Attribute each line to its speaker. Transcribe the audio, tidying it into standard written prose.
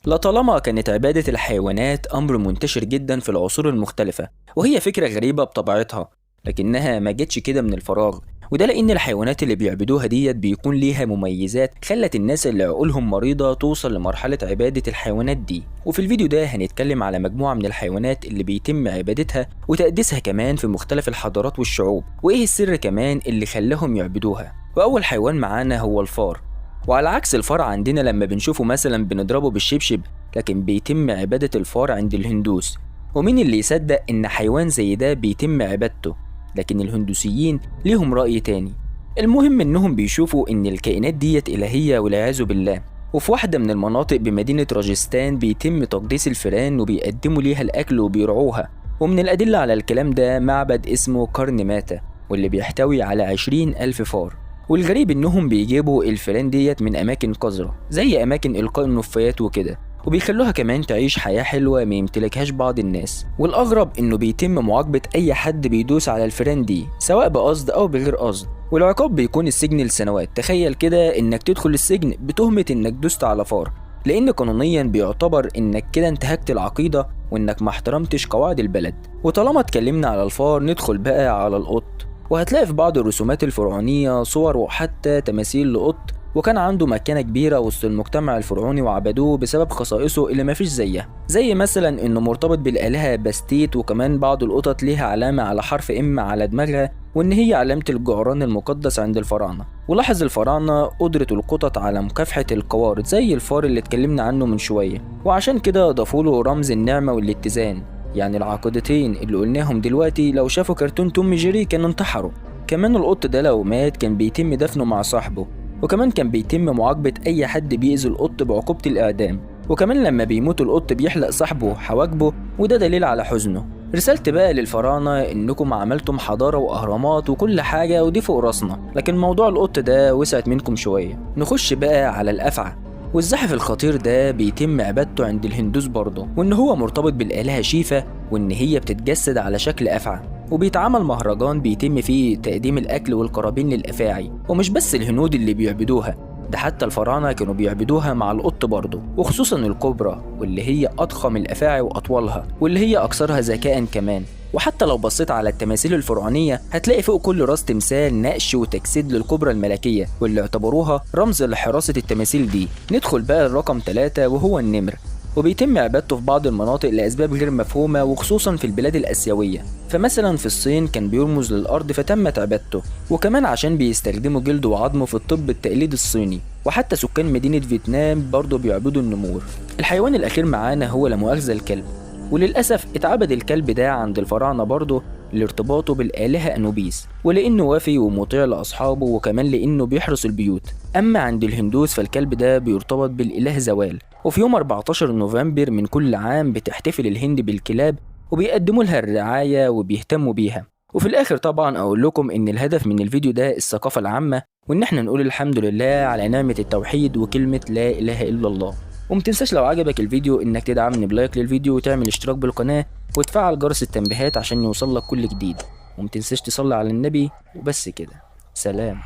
Speaker 1: لطالما كانت عبادة الحيوانات أمر منتشر جدا في العصور المختلفة، وهي فكرة غريبة بطبيعتها، لكنها ما جتش كده من الفراغ، وده لأن الحيوانات اللي بيعبدوها ديت بيكون ليها مميزات خلت الناس اللي عقولهم مريضة توصل لمرحلة عبادة الحيوانات دي. وفي الفيديو ده هنتكلم على مجموعة من الحيوانات اللي بيتم عبادتها وتقديسها كمان في مختلف الحضارات والشعوب، وإيه السر كمان اللي خلاهم يعبدوها. وأول حيوان معانا هو الفار. وعلى عكس الفار عندنا لما بنشوفه مثلا بنضربه بالشبشب، لكن بيتم عبادة الفار عند الهندوس. ومين اللي يصدق إن حيوان زي ده بيتم عبادته؟ لكن الهندوسيين ليهم رأي تاني. المهم إنهم بيشوفوا إن الكائنات ديت إلهية والعياذ بالله. وفي واحدة من المناطق بمدينة راجستان بيتم تقديس الفئران وبيقدموا ليها الأكل وبيرعوها. ومن الأدلة على الكلام ده معبد اسمه كارن ماتا، واللي بيحتوي على 20,000 فار. والغريب إنهم بيجيبوا الفئران ديت من أماكن قذرة زي أماكن إلقاء النفايات وكده، وبيخلوها كمان تعيش حياة حلوة ما يمتلكهاش بعض الناس. والأغرب إنه بيتم معاقبة أي حد بيدوس على الفئران دي سواء بقصد أو بغير قصد، والعقاب بيكون السجن لسنوات. تخيل كده إنك تدخل السجن بتهمة إنك دوست على فار، لأن قانونيا بيعتبر إنك كده انتهكت العقيدة وإنك ما احترمتش قواعد البلد. وطالما اتكلمنا على الفار ندخل بقى على القط. وهتلاقي في بعض الرسومات الفرعونية صور وحتى تماثيل لقط، وكان عنده مكانة كبيرة وسط المجتمع الفرعوني وعبدوه بسبب خصائصه اللي مفيش زيها، زي مثلا انه مرتبط بالآلهة باستيت، وكمان بعض القطط ليها علامة على حرف ام على دماغها، وان هي علامة الجعران المقدس عند الفراعنة. ولاحظ الفراعنة قدرة القطط على مكافحة القوارض زي الفار اللي اتكلمنا عنه من شوية، وعشان كده ضافوا له رمز النعمة والاتزان. يعني العقيدتين اللي قلناهم دلوقتي لو شافوا كرتون توم جيري كانوا انتحروا. كمان القط ده لو مات كان بيتم دفنه مع صاحبه، وكمان كان بيتم معاقبة أي حد بيأذي القط بعقوبة الإعدام. وكمان لما بيموت القط بيحلق صاحبه حواجبه، وده دليل على حزنه. رسالتي بقى للفراعنة إنكم عملتم حضارة وأهرامات وكل حاجة ودي فوق راسنا، لكن موضوع القط ده وسعت منكم شوية. نخش بقى على الأفعى. والزحف الخطير ده بيتم عبادته عند الهندوس برضه، وإن هو مرتبط بالآلهة شيفا، وإن هي بتتجسد على شكل أفعى. وبيتعمل مهرجان بيتم فيه تقديم الأكل والقرابين للأفاعي. ومش بس الهنود اللي بيعبدوها، ده حتى الفراعنة كانوا بيعبدوها مع القط برضه، وخصوصا الكوبرا واللي هي أضخم الأفاعي وأطولها، واللي هي أكثرها ذكاء كمان. وحتى لو بصيت على التماثيل الفرعونية هتلاقي فوق كل راس تمثال نقش وتجسيد للكوبرا الملكية، واللي اعتبروها رمز لحراسة التماثيل دي. ندخل بقى الرقم 3 وهو النمر، وبيتم عبادته في بعض المناطق لأسباب غير مفهومة، وخصوصا في البلاد الآسيوية. فمثلا في الصين كان بيرمز للأرض فتمت عبادته، وكمان عشان بيستخدموا جلده وعظمه في الطب التقليدي الصيني. وحتى سكان مدينة فيتنام برضه بيعبدوا النمور. الحيوان الأخير معانا هو لا مؤاخذة الكلب، وللأسف اتعبد الكلب ده عند الفراعنة برضه لارتباطه بالآلهة أنوبيس، ولأنه وفي ومطيع لأصحابه، وكمان لأنه بيحرس البيوت. أما عند الهندوس فالكلب ده بيرتبط بالإله زوال. وفي يوم 14 نوفمبر من كل عام بتحتفل الهند بالكلاب، وبيقدموا لها الرعاية وبيهتموا بيها. وفي الآخر طبعا أقول لكم إن الهدف من الفيديو ده الثقافة العامة، وإن احنا نقول الحمد لله على نعمة التوحيد وكلمة لا إله إلا الله. ومتنساش لو عجبك الفيديو إنك تدعمني ب like للفيديو، وتعمل اشتراك بالقناة، وتفعل جرس التنبيهات عشان يوصلك كل جديد. ومتنساش تصلي على النبي. وبس كده، سلام.